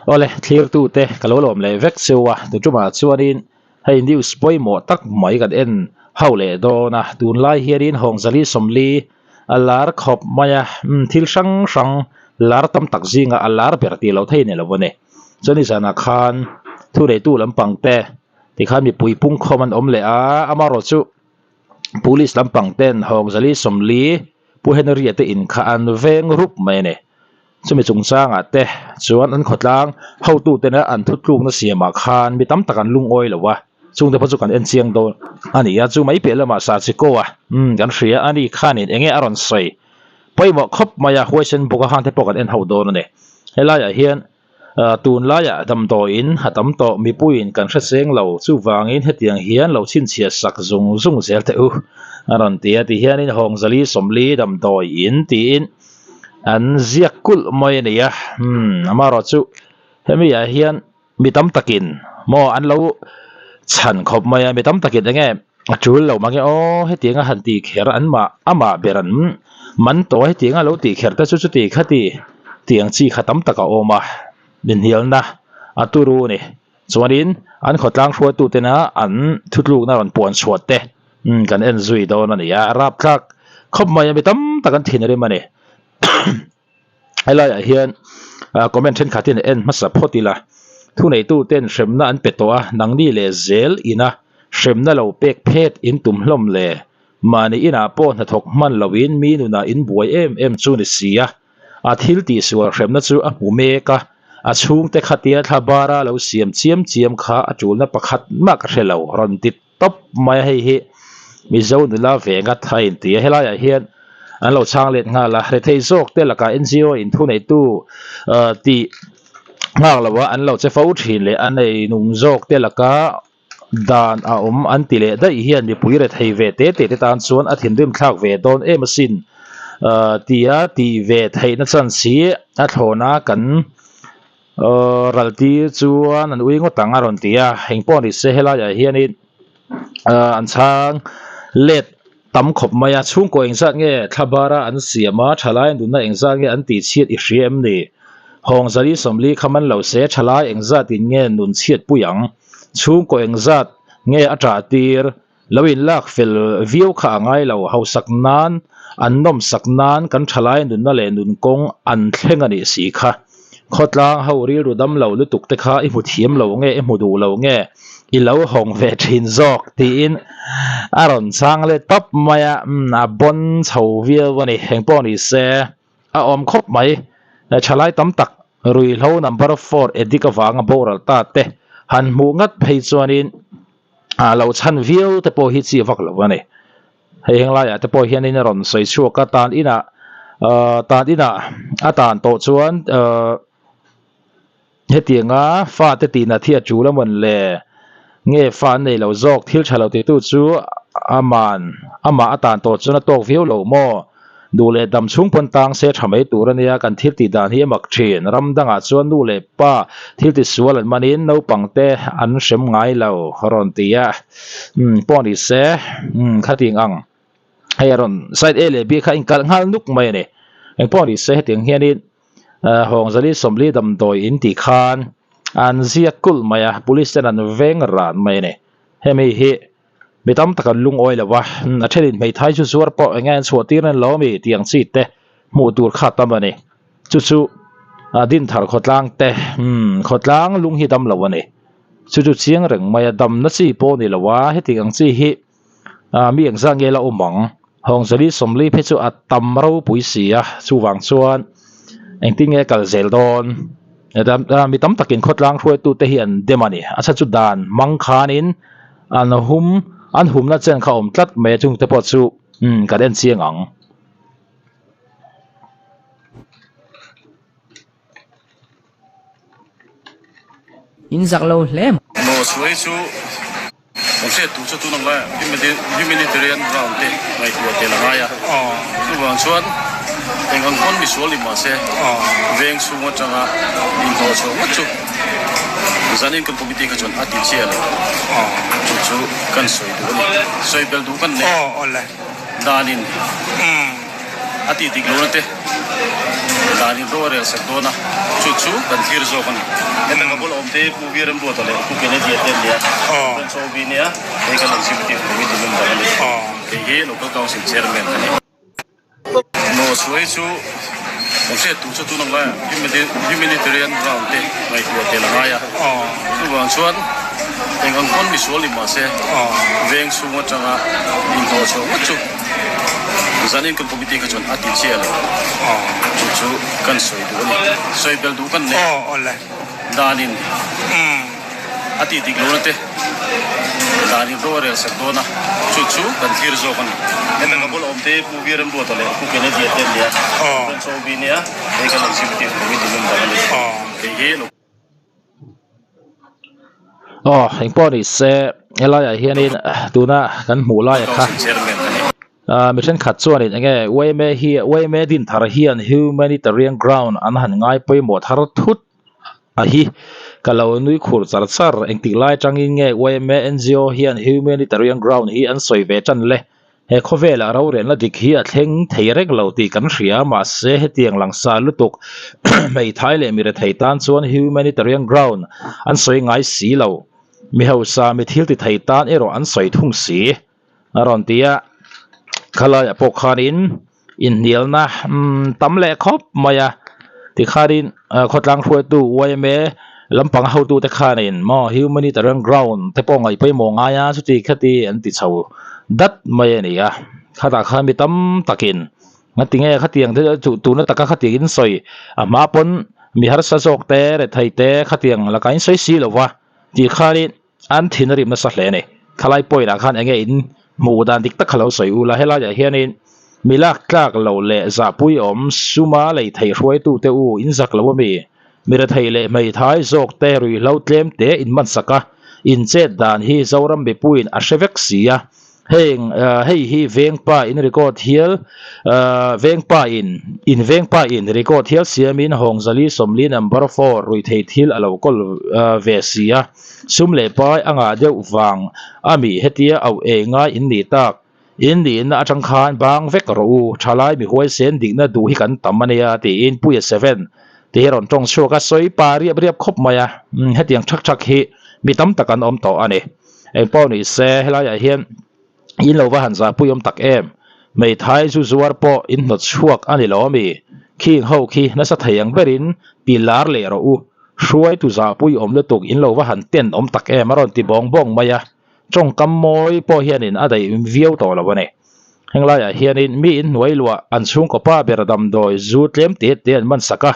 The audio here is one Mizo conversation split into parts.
Awle thlirtute ka lo lawm leh vek cheu a, tuṭumah chuanin hei news pawimawh tak mai kan en ho leh dawn a, tunlai hianin Hawngzali Sawmli a lar khawp mai a, umm thil hrang hrang lar tam tak zingah a lar ber tih loh theih a ni lo a ni. Chuan nizanah khan thuneitu lampang te tikhan mipui pungkhawm an awm leh a, amaherawhchu Police lampang ten Hawngzali Sawmli Pu Henry-a te in kha an veng rup mai a ni. Chumi chungchangah te chuan an khawtlang hotutena an thutlukna siamah khan mi tam tak an lungawi lo a, chungte pawh chu kan en chiang dawn a ni a, chu mai piah lamah Sachiko-a umm kan hria a ni khanin enge a rawn sawi pawimawh khawp mai a, huaisen bawk a hangte pawh kan en ho dawn a ni. Helaiah hian tunlaiah damdawiin a tam tawh mipuiin kan hre cheng lo, chuvangin hetiang hian lo chhinchhiah sak zung zung zel teh u a rawn ti a, tihianin Hawngzali Sawmli damdawiin tiin an ziak kulh mai a ni a, umm amaherawh chu hemi ah hian mi tam takin maw an lo chhan khawp mai a, mi tam takin eng nge a tul lo mange aw hetiang a han tih kher an mah amah ber an man tawh a hetiang a lo tih kher te chu chuti khati tiang chi kha tam tak a awm a, inhnialna a turu a ni. Chuanin an khawtlang hruaitutena an thutlukna rawn puan chhuah te kan en zui dawn a ni a, rapthlak khawp mai a mi tam tak an thinrim a ni. Helaiah hian comment thenkhat hian en hmasa phawt ila, thuneituten hremna an pe tawh a, nangni leh zel ina hremna lo pek phet in tum hlawm le, mahni inah pawh hnathawk hman loin mi nunah in buai em em chu ni si a. A thil tihsual hremna chu a hmu mek a, a chhungte khatia thla bara lo siam chiam chiam kha a tulna pakhat mah ka hre lo, rawn ti tawp mai a, hei hi Mizo nula ve ngat a inti a, helaiah hian an lo chhang let nghal a, rethei zawk te lakah NGO in thuneitu tih nghak lo a an lo che fo thin leh a nei nung zawk te laka Dan a awm an ti leh daih hian mipui rethei ve te te te tan chuan a thinrim thlak ve dawn em asin tia tih ve theihna chance hi a thlawna kan ral tir chuan an ui ngawt ang a rawn ti a, engpawh ni se helaiah hianin an chhang let tam khawp mai a, chhungkaw engzat nge thla bara an siam a, thalai nunna engzat nge an tih chhiat i hria em ni? Hawngzali Sawmli kha man lo se thalai engzat in nge nun chhiat pui ang? Chhungkaw engzat nge a ṭah tir? Lo in lak fel viau kha a ngai lo, hausak nan, an nawmsak nan kan thalai nunna leh nun kawng an thleng a nih si kha. Khawtlang ho rilru dam lo lutuk te kha i hmu thiam lo nge i hmu duh lo nge i lo hawng ve thin zawk tiin a rawn chhang let tawp mai a, umm a bawn chho viau a ni, engpawh ni se a awm khawp mai, thalai tam tak ruihhlo number four addict avanga boral ta te han hmuh ngat phei chuanin a lo chhan viau te pawh hi chi vak lo a ni. Hei heng laiah te pawh hianin a rawn sawi chhuak a, tan inah ahh tan inah a tan tawh chuan ahh hetianga fate tihna thi a tul a mawn le nge fa an nei lo zawk thil tha lo titu chu aman amah a tan tawh chuan a tawk viau lo maw? Duh leh dam chhung pawn tang se tha mai tur a nia, kan thil tih dan hi a mak thin. Ram dangah chuan nu leh pa thil ti sual an manin naupang te an hrem ngai lo rawn ti a, umm pawh ni se, umm khating ang hei a rawn side A leh B kha a inkalh nghal nuk mai a ni. Engpawh ni se hetiang hianin Hawngzali Sawmli damdawi in tih khan an ziak kulh mai a, police ten an veng ran mai a ni. Hemi hi Mi tam tak an lungawi lo a, a thenin hmeithai chu zuar pawh eng nge an chhuah tir nan lo ami tih ang chi te hmuh tur kha tam a ni. Chu chu Dinthar khawtlang te khawtlang lung hi dam lo a ni. Chu chu chiang reng mai a, damna chi pawh ni lo a, heti ang chi hi mi engzah nge la awm ang. Hawngzali Sawmli phei chu a tam ropui si a, chuvang chuan engtin nge kal zel dawn? Mi tam takin khawtlang hruaitute hi an dem a ni. A chhan chu dan hmang khanin an hum an humna chen kha a awm tlat mai a, chungte pawh chu kan en chiang ang. In zak lo hle mai. Maw suai chu kan hriat tur chu tun ang lai humanitarian ground te ngaihtuah tel a ngai a, chuvang chuan eng ang pawn misual ni mahse veng chhung atanga inhlawh chhuah ngawt chu zanin kan committee kha chuan a ti chiah lo, chu chu kan sawi duh a ni, sawi bel duh kan nei danin a tih dik lohna te. Dan in ro a rel sak dawn a, chu chu kan thlir zawk a ni. Heta ka bula awm te Pu Viremruata leh Pu Kennedy-a te an ni a, Branch OB nia hei kan Executive Committee member a ni. Kei hi Local Council Chairman ka ni. Nawhchhuah hi chu kan hriat tur chu tun ang laiah humanitarian ground te ngaihtuah tel a ngai a, chuvang chuan eng ang pawn misual ni mah se veng chhung atanga inhnawhchhuah ngawt chu zanin kan committee kha chuan a ti chiah lo, chu chu kan sawi duh a ni. Sawi bel duh kan nei danin. A tih dik lohna te dan in ro a rel sak dawn a, chu chu kan thlir zawk a ni. Heta ka bula awm te Pu Viremruata leh Pu Kennedy-a te an ni a, Branch OB nia hei kan Executive Committee member a ni. Kei hi lo. Aw, engpawh ni se helaiah hianin tuna kan hmuh laia kha mi thenkhat chuanin enge yma hi yma din thar hian humanitarian ground an han ngai pawimawh thar thut a hi ka lo nui khur char char engtik lai atangin nge yma ngo hian humanitarian ground hi an sawi ve tan le he khawvelah rorelna dik hi a thleng thei reng lo tih kan hria mahse hetiang langsar lutuk hmeithai leh mi rethei tan chuan humanitarian ground an sawi ngai si lo mi hausa mi thil ti thei tan erawh an sawi thung si a rawn ti a khalaiah pawh khanin inhnialna tam leh khawp mai a tikhanin khawtlang hruaitu yma lampang hotute khanin maw humanitarian ground te pawh ngaih pawimawh ngai a chuti khati an ti chho dat mai a ni a khatah khan mi tam takin ngatinge khatiang te chu tuna taka khatiang in sawi a hma pawn mi harsa zawk te rethei te khatiang lakah in sawi si lova tikhanin. An thin a rim nasa hle a ni. Thalai point ah khan enge in hmuh dan dik tak kha lo sawi ul a, helaiah hianin mi lak tlak lo leh zahpui awm suma lei thei hruaitu te u in zak lo ami? Mi rethei leh hmeithai zawk te ruihhlo tlem te in man sak a, in chet dan hi Zoram mipuiin a hre vek si a. Heng hei hi vengpa in record hial vengpa in in vengpa in record hial siamin Hawngzali sawmli number four ruihthei thil a lo kawl ve si a, sum leh pai a ngah deuh vang a mi hetia auh ei ngai in nih tak in nihna atang khan bang vek rawh u thalai mi huaisen dikna duh hi kan tam a nia tiin Puia seven ti hi a rawn tawng chhuak a sawi pa riap riap khawp mai a hetiang thak thak hi mi tam tak an awm tawh a ni. Engpawh ni se helaiah hian in lo va han zahpui awm tak em? Hmeithai zu zuar pawh in hnawt chhuak a ni lo ami? Khing ho khi nasa thei ang berin ti lar leh rawh u. Hruaitu zahpui awm lutuk in lo va han ten awm tak em a rawn ti bawng bawng mai a. Tawngkam mawi pawh hianin a daih viau tawh lo a ni. Heng laiah hianin mi in hnuai luah an chhungkaw pa ber damdawi zu tlem te te an man sak a,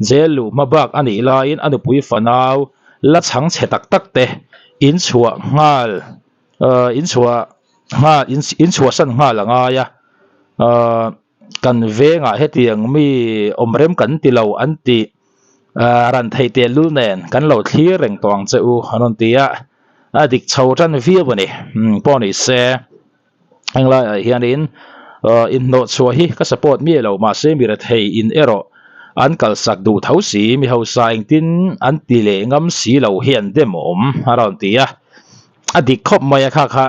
jail luh hma bak a nih laiin a nupui fanau la chhang chhe tak tak te in chhuah nghal ahh in chhuah nghal in chhuahsan nghal a ngai a ahh kan vengah hetiang mi awm rem kan ti lo an tih ahh ran theih teh lul nen kan lo thlir reng tawh ang che u an rawn ti a a dik chho tan viau a ni pawh ni se. Henglaiah hianin inhnawh chhuah hi ka support miah lo mahse mi rethei in erawh an kalsak duh tho si mi hausa engtin an ti leh ngam si lo hi an dem awm a rawn ti a a dik khawp mai a kha kha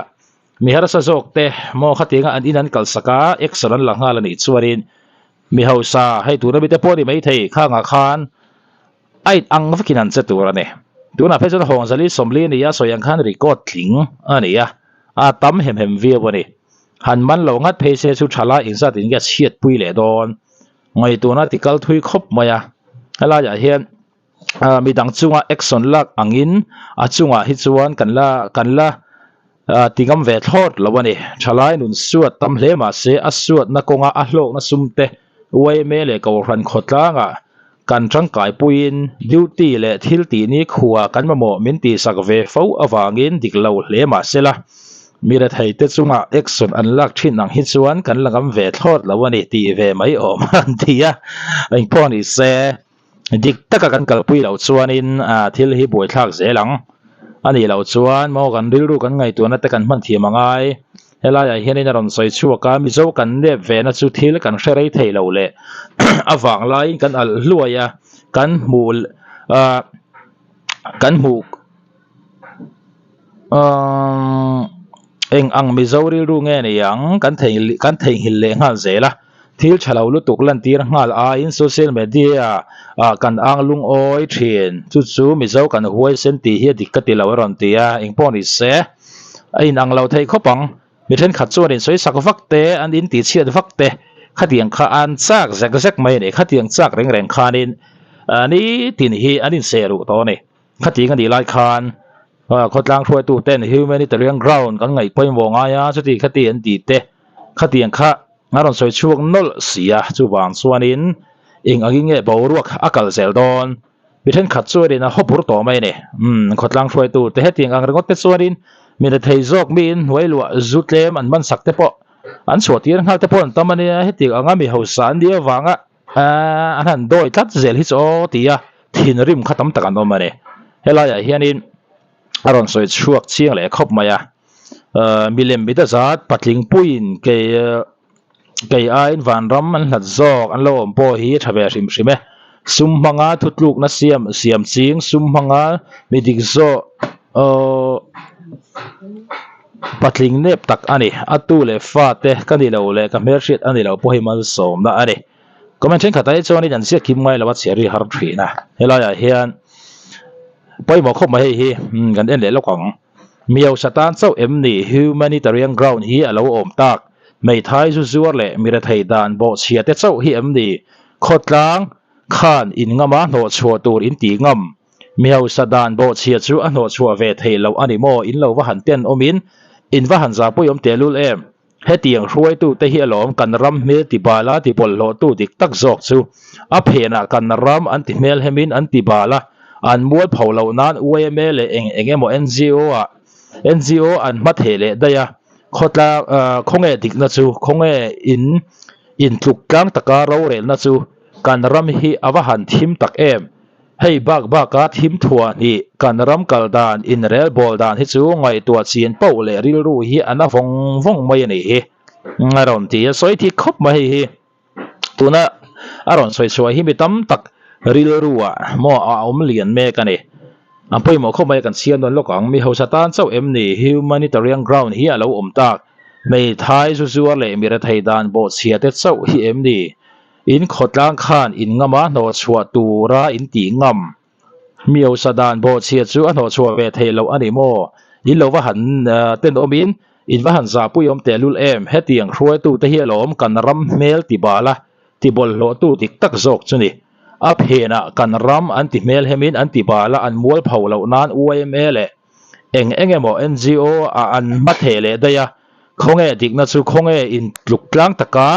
mi harsa zawk te maw khatianga an in an kalsak a action an la nghal a nih chuanin mi hausa hei tuna mite pawh a ni maithei khangah khan A in ang vekin an che tur a ni. Tunah phei chuan Hawngzali sawmli a ni a, sawi ang khan record tling a ni a, a tam hem hem viau a ni. Han man lo ngat phei se chu thalai engzat in nge a chhiatpui leh dawn. Ngaihtuahna ti kal thui khawp mai a, helaiah hian midang chunga action lak angin a chungah hi chuan kan la kan la ti ngam ve thlawt lo a ni. Thalai nun suat tam hle mahse a suatna kawnga a hlawkna sum te yma leh Kohhran khawtlangah Kan tangkaipuiin duty leh thil tih ni khua kan mamawh min tihsak ve fo avangin dik lo hle mah se la, mi retheite chunga action an lak thin ang hi chuan kan la ngam ve thlawt lo a ni tih ve mai awm an ti a. Engpawh ni se, dik taka kan kalpui loh chuanin thil hi buaithlak zel ang. A nih loh chuan maw kan rilru kan ngaihtuahna te kan hman thiam a ngai. Helaiah hianin a rawn sawi chhuak a, Mizo kan nep vena chu thil kan hre rei thei lo leh a vang laiin kan alh hluai a, kan hmuh ah kan hmuh ahh eng ang Mizo rilru nge ni ang kan thei kan theihnghilh leh nghal zel a. Thil tha lo lutuk lantir nghal aiin social media ah kan ang lungawi thin. Chu chu Mizo kan huaisen tih hi a dik ka ti lo a rawn ti a, engpawh ni se a inang lo thei khawp ang. Mi thenkhat chuan insawisak vak te, an intihchhiat vak te khatiang kha an chak zek zek mai a ni. Khatiang chak reng reng khanin nitin hi an inseh ruh tawh a ni. Khatiang a nih lai khan khawtlang hruaitu ten humanitarian ground kan ngaih pawimawh ngai a, chuti khati an tih te khatiang kha a rawn sawi chhuak nawlh si a, chuvang chuanin eng angin nge boruak a kal zel dawn? Mi thenkhat chuanin a hawpur tawh mai a ni. Umm khawtlang hruaitu te hetiang ang ringawt te chuanin mi rethei zawk miin hnuai luah zu tlem an man sak te pawh an chhuah tir nghal te pawh an tam a nia, hetiang anga mi hausa an nih avanga an han dawi tlat zel hi chu aw tia thinrim kha tam tak an awm a ni. Helaiah hianin a rawn sawi chhuak chiang leh khawp mai a, milem mit a zat patling puiin kei kei aiin vanram an hlat zawk an lo awm pawh hi a tha ve hrim hrim e. Sum hmanga thutlukna siam siam ching sum hmanga mi dik zawh aww patling nep tak a ni. A tu leh fa te ka ni lo leh ka hmelhriat a ni lo pawh hi malsawmna a ni. Comment thenkhat ah hi chuanin an ziak kim ngai lo a chhiar hi har thin a, helaiah hian pawimawh khawp mai hei hi kan en leh lawk ang. Miausa tan chauh em ni humanitarian ground hi a lo awm tak, hmeithai zu zuar leh mirethei dan bawhchhia te chauh hi em ni khawtlang khan in ngama hnawhchhuah tur in tih ngam? Mihausa dan bawhchhia chu a hnawhchhuah ve theih loh a ni maw? In lo va han ten awmin in va han zahpui awm tehlul em? Hetiang hruaitute hi alawm kan ram hmel ti bal a ti bawlhhlawhtu dik tak zawk chu. A phenah kan ram an ti hmelhemin an ti bal a, an mual pho loh nan yma leh eng eng emaw ngo ah ngo an hma theh leh daih a, khawtlang khawnge dikna chu, khawnge in intluk tlang taka rorelna chu kan ram hi a va han thim tak em. Hei bak baka thim thuah hnih kan ram kal dan inrelbawl dan hi chu ngaihtuah chin poh leh rilru hi a na vawng vawng mai a nih hi. A rawn ti a, sawi thik khawp mai hei hi. Tuna a rawn sawi chhuah hi mi tam tak rilru ah maw a awm lian mek a ni. An pawimawh khawp mai a kan chhiar nawn lawk ang. Mi hausa tan chauh em ni humanitarian ground hi a lo awm tak. Hmeithai zu zuar leh mi rethei dan bawhchhia te chauh hi em ni? In khawtlang khan in ngama hnawhchhuah tura in tih ngam. Miosa dan bawhchhia chu a hnawhchhuah ve theih loh a ni maw? In lo va han tenawmin in va han zahpui awm tehlul em? Hetiang hruaitute hi alawm kan ram hmel ti bal a, ti bawlhhlawhtu dik tak zawk chu ni. A phenah kan ram an ti hmelhemin an ti bal a, an mualpho loh nan yma leh eng eng emaw ngo ah an hma theh leh daih a, khawnge dikna chu khawnge intluk tlang taka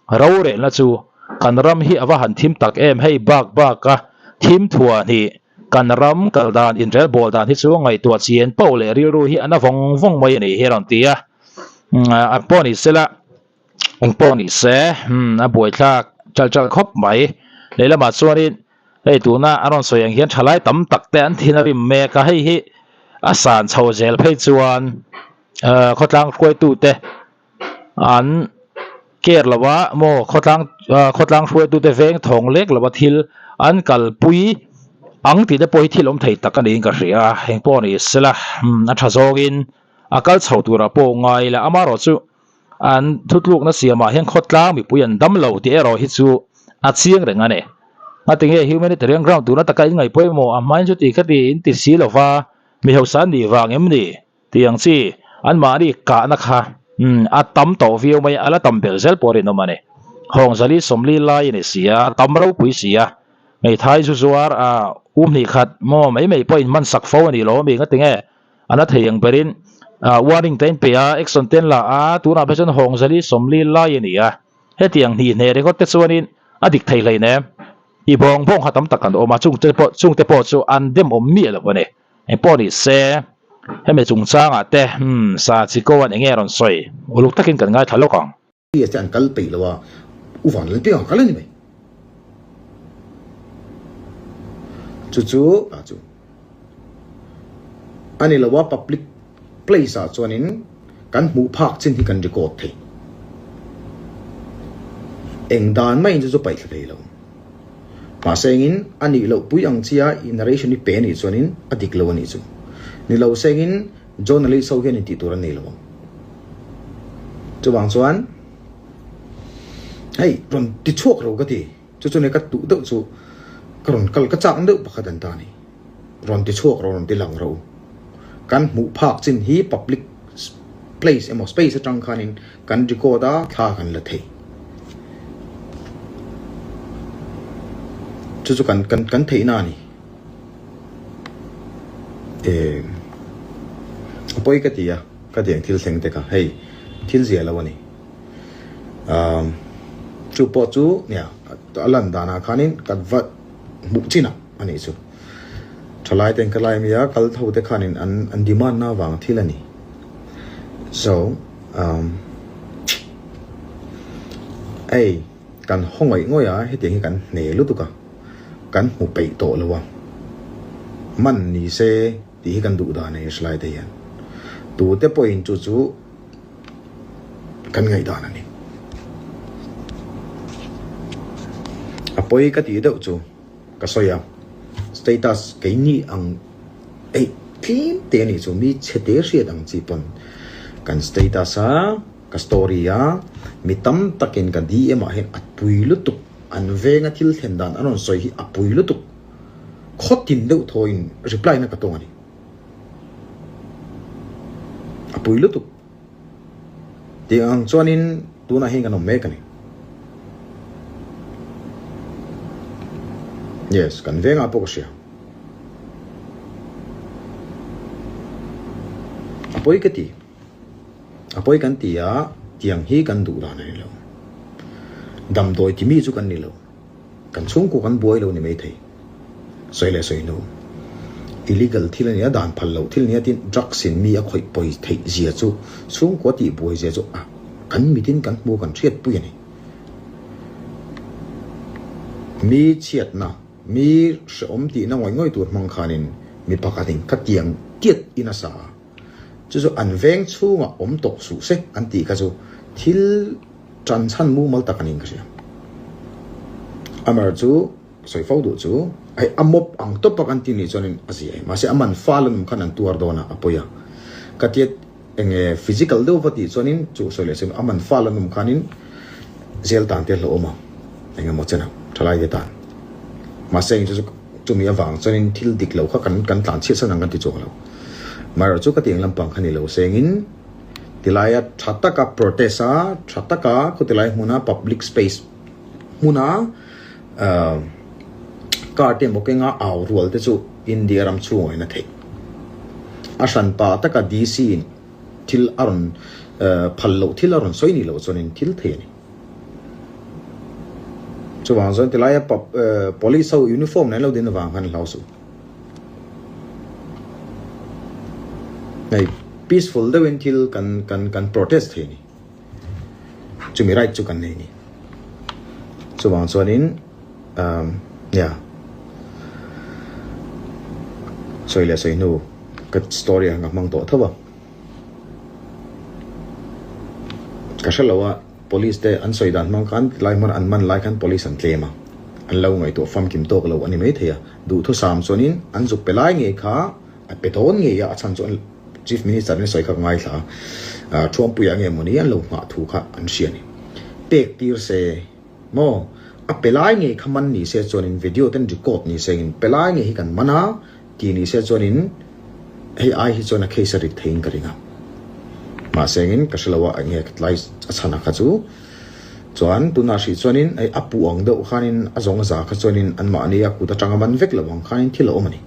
Rorelna chu kan ram hi a va han thim tak em hei bak bak a thim thuah hnih kan ram kal dan inrelbawl dan hi chu ngaihtuah chian poh leh rilru hi a na vawng vawng mai a nih hi a rawn ti a a pawh ni sela eng pawh ni se a buaithlak ṭal ṭal khawp mai lehlamah chuanin hei tuna a rawn sawi ang hian ṭhalai tam tak te an thin a rim mek a hei hi a san chho zel phei chuan khawtlang hruaitute an care lo a maw khawtlang khawtlang hruaitute veng thawng lek lo a thil an kalpui ang tih te pawh hi thil awm thei tak a niin ka hria a eng pawh ni sela a tha zawngin a kal chho turah pawh ngai ila amaherawh chu an thutlukna siamah hian khawtlang mipui an dam lo tih erawh hi chu a chiang reng a ni ngatinge humanitarian ground tuna taka in ngaih pawimawh a hmain chuti khati in ti si lova mi hausa an nih vang em ni? Tih ang chi, anmahni kahna kha a tam tawh viau mai a, a la tam ber zel pawh a rinawm a ni. Hawng zali sawmli lai a ni si a, a tam ropui si a, hmeithai zu zuar a um hnih khat maw mai mai pawhin hman sak fo a ni lo ami ngati nge a na thei ang berin warning te in pe a, action te an la a, tunah phei chuan hawng zali sawmli lai a ni a, hetiang hnih hneh ringawt te chuanin a dik thei hleinem. I bawng bawng kha tam tak an awm a, chungte pawh chungte pawh chu an demawm miah lo a ni. Eng pawh ni se, hemi chungchangah te umm sa chi ko an enge a rawn sawi? Uluk takin kan ngaithla lawk ang. Tia te an kal peih lo a, u van lal piang a kal a ni mai. Chu chu a chu a ni lo a, public place ah chuanin kan hmuh phak chin hi kan record thei. Eng dan maiin chu chu paih thla thei lo. Mahse engin a nih loh pui ang chia i narration hi pe a nih chuanin a dik lo a nih chu. Ni lo se engin journalist ho hian intih tur an nei lo ang. Chuvang chuan Hei rawn ti chhuak lo ka ti. Chu chu nei ka tuh deuh chu ka rawn kal ka chak deuh pakhat an ta a ni. Rawn ti chhuak rawh rawn ti lang rawh u. Kan hmuh phak chin hi public place emaw space atang khanin kan record a thla kan la thei. Chu chu kan kan kan theihna a ni. Eh a pawi ka ti a ka tiang thil thleng te kha hei thil zia lo a ni. Umm chu pawh chu nia a lan danah khanin ka va hmuh chinah a nih chu. Thalai ten ka lai mai a kal tho te khanin an an demand na vang thil a ni. So umm hei kan haw ngawih ngawih a hetiang hi kan hne lutuk a kan hmu peih tawh lo a man ni se tih hi kan duh dan a ni thalai te hian tute pawhin chu chu. Kan ngaihdan a ni. A pawi ka tih deuh chu ka sawi a, status keini ang eih tlem te a nih chu mi chhe te hriat ang chi pawn kan status a, ka story a, mi tam takin ka DM ah hian a pui lutuk, an venga thil thlen dan an rawn sawi hi a pui lutuk, khawtin deuh thawiin reply na ka tawng a ni. A pui lutuk. Tih ang chuanin tunah hian kan awm mek a ni. Yes, kan vengah pawh ka hria. A pawi ka ti. A pawi kan ti a, tiang hi kan duh dan a ni lo. Damdawi ti mi chu kan ni lo. Kan chhungkua kan buai lo ni maithei. Sawi leh sawi hnu. Illegal thil a nia, dan phal loh thil a nia tin drugs in mi a khawih pawi theih zia chu chhungkua tih buai zia chu a kan mitin kan hmu kan hriat pui a ni. Mi chhiatna, mi hrehawm tihna ngawih ngawih tur hmang khanin mi pakhatin ka tiang tiat in a sa a. Chu chu an veng chhungah awm tawh suh se an tih kha chu thil tan chhan mumal tak a niin ka hria. Amar chu sawi fo duh chu hei a mawp ang tawp a kan ti nih chuanin a zia e. Mahse a man fal an awm khan an tuar dawn a, a pawi a. Ka tia enge physical deuh va tih chuanin chu sawi leh sawi a man fal an awm khanin zel tan te a hlauhawm a, engemaw chen a thalai te tan. Mahse eng chu chu chumi avang chuanin thil dik lo kha kan kan tlan chhiat san ang kan ti chuang lo. Amaherawhchu ka tih ang lampang kha ni lo sengin tilaia tha taka protest a, tha taka khawtilai hmuna public space hmuna ahh car te emaw kenga au rual te chu India ram chhungah hian a theih. A hranpa taka DC in thil a rawn ahh phal loh thil a rawn sawi ni loh chuanin thil thei a ni. Chuvang chuan tilaia police ho uniform nen lo din avang khan hlau suh. Hei peaceful deuhin thil kan kan kan protest thei a ni. Chumi right chu kan nei a ni. Chuvang chuanin umm nia sawi leh sawi hnu ka story ah ka hmang tawh tho a. Ka hre lo a. Police te an sawi dan hmang khan tilai hmun an man lai khan police an tlem a, an lo ngaihtuah famkim tawk lo a ni maithei a, duhthusam chuanin an zuk pe lai ngei kha a pe dawn ngei a, a chhan chu an Chief Minister in a sawi kha ka ngaithla a, Thuampuia nge mawni an lo nghah thu kha an hria a ni. Pek tir se maw? A pe lai ngei kha man ni se chuanin video ten record ni se in pe lai ngei hi kan man a, Ti ni se chuanin hei ai hi chuan a case a rit theiin ka ring a. Mahse engin ka hre lo a, enge tlai a chhan a kha chu. Chuan tunah hrih chuanin hei a puh ang deuh khanin a zawng a za kha chuanin anmahni a kut atanga man vek lo ang khanin thil a awm a ni.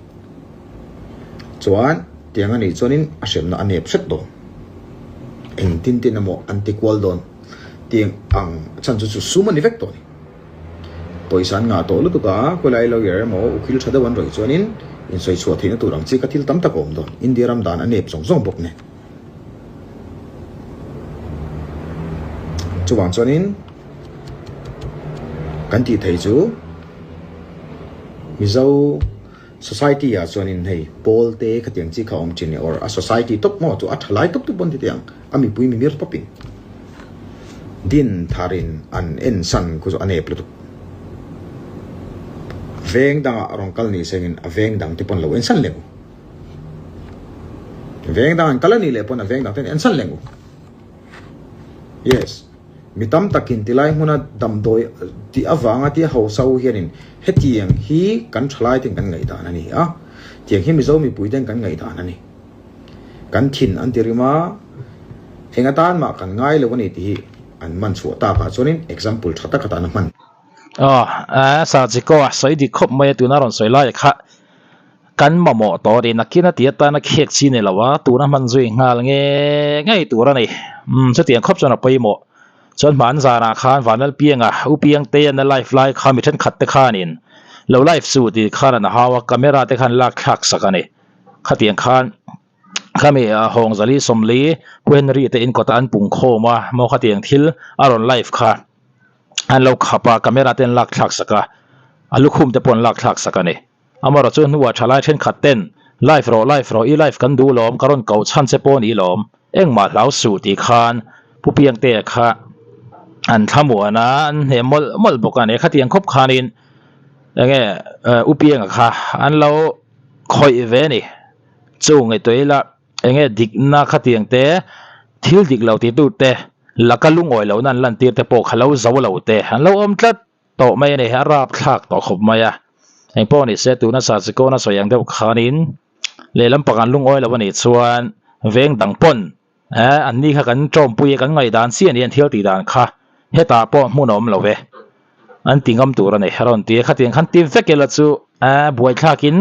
Chuan tiang a nih chuanin a hremna a nep hret dawn. Engtin tin emaw an ti kual dawn. Tiang ang chhan chu chu sum a ni vek tawh a ni. Pawisa an ngah tawh lutuk a, khawilai lawyer emaw ukil tha deuh an rawih chuanin insawi chhuah theihna tur ang chi kha thil tam tak a awm dawn. India ram dan a nep zawng zawng bawk nen. Chuvang chuanin kan tih thei chu Mizo society ah chuanin hei pawl te khatiang chi kha a awm thin e or a society tawp maw chu a tha lai tawp tawp pawn ti teh ang a mipui mimir tawpin din tharin an en san khu chu a nep lutuk veng dangah rawn kal ni sengin a veng dang te pawn lo en san leh u veng dang an kal a nih leh pawn a veng dang te an en san leh u yes. Mi tam takin tilai hmuna damdawi tih avanga tia hausa u hianin hetiang hi kan thalai ten kan ngaihdan a ni a, tiang hi Mizo mipui ten kan ngaihdan a ni. Kan thin an ti rim a, eng atan mah kan ngai lo a ni tih hi an man chhuah takah chuanin example tha tak atan a hman. Aw, Sarchiko a sawi dik khawp mai a, tuna rawn sawi lai kha kan mamawh tawh a ni. Nakin a ti atana khek chi ni lo a, tuna hman zui nghal nge ngei tur a ni. Umm, chutiang khawp chuan a pawimawh. Chuan hman zanah khan Vanlalpianga, U Piangtea na live lai kha mi thenkhat te khanin lo live suh tih khan an hau a, camera te khan lak thlak sak a ni. Khatiang khan khami Hawngzali Sawmli Pu Henry te inkawtah an pung khawm a, maw khatiang thil a rawn live kha an lo khap a, camera te an lak thlak sak a, a lukhum te pawh an lak thlak sak a ni. Amaherawh chu hnuah thalai thenkhat ten live rawh live rawh i live kan duh lawm ka rawn koh chhan che pawh ni lawm engmah hlau suh tih khan Pu Piangtea kha an thlamuan a an hneh mawlh mawlh bawk a ni. Khatiang khawp khanin enge U Pianga kha an lo khawih ve a ni. Chu ngaihtuah ila enge dikna khatiang te thil dik lo ti tu te laka lungawi lohna an lantir te pawh kha lo zo lo te an lo awm tlat. Tawh mai a ni, a rap thlak tawh khawp mai a. Eng pawh ni se tuna Sachikawna sawi ang deuh khanin lehlam pakhat lungawi lo a nih chuan veng dang pawn eh an ni kha kan tawmpui a kan ngaihdan chiah a ni an thil tih dan kha hetah pawh hmun a awm lo ve an ti ngam tur a ni a rawn ti a khatiang khan ti vek ila chu eh buaithlakin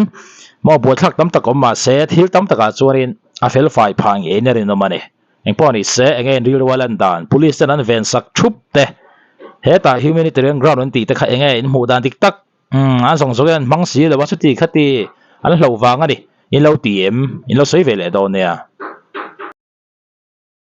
maw buaithlak tam tak awm mah se thil tam takah chuanin a fel fai phah ngeiin a rinawm a ni. Engpawh ni se, enge in rilru a lan dan? Police ten an ven sak thup te, hetah humanitarian ground an tih te kha enge in hmuh dan dik tak? Umm, an zawng zawng in an hmang si lo a, chuti khati an hloh vang a ni. In lo ti em? In lo sawi ve leh dawn nia.